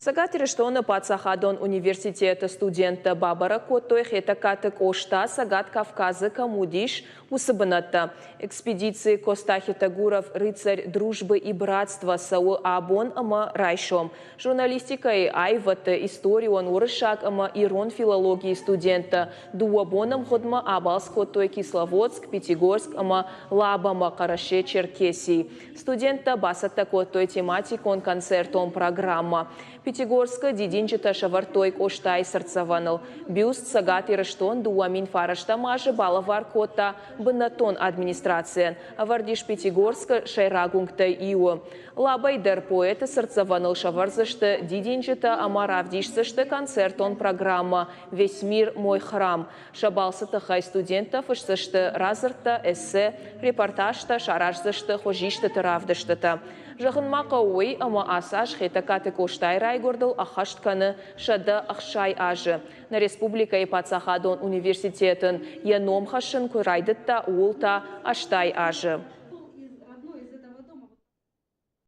Цӕгат Ирыстоны паддзахадон университеты студенттӕ бабӕрӕг кодтой Хетӕгкаты Къоста Цӕгат Кавказы кӕм уыдис, уыцы бынӕттӕ. Экспедици Коста Хетагуров Рыцарь дружбы и братства цӕуы абон ӕмӕ райсом. Журналистикӕйы, аивӕдты, историон, уырыссаг ӕмӕ ирон филологийы студенттӕ дыууӕ боны мгъуыдмӕ абалц кодтой Кисловодск, Пятигорск ӕмӕ Лабӕмӕ Хъӕрӕсе-Черкесийы. Студенттӕ бацӕттӕ кодтой тематикон концертон программӕ. Пятигорскы дидинджытӕ сӕвӕрдтой Къостайы цыртдзӕвӕныл. Бюст Цӕгат Ирыстон 2009 азы балӕвар кодта бынӕттон администрацийӕн. Ӕвӕрд ис Пятигорскы сӕйраг уынгтӕй иуы. Лабӕй дӕр поэты цыртдзӕвӕныл сӕвӕрдзысты дидинджытӕ ӕмӕ равдисдзысты концертон программӕ «Весь мир мой храм». Сӕ балцы тыххӕй студенттӕ фысдзысты радзырдтӕ, эссе, репортажтӕ, сараздзысты хуызистыты равдыстытӕ. Зӕгъын ма хъӕуы уый, ӕмӕ ацы аз Хетӕгкаты Къостайы райгуырдыл ӕххӕст кӕны 160 азы. Нӕ республикӕйы паддзахадон университет ын йӕ ном хӕссын куы райдыдта, ууыл та 80 азы.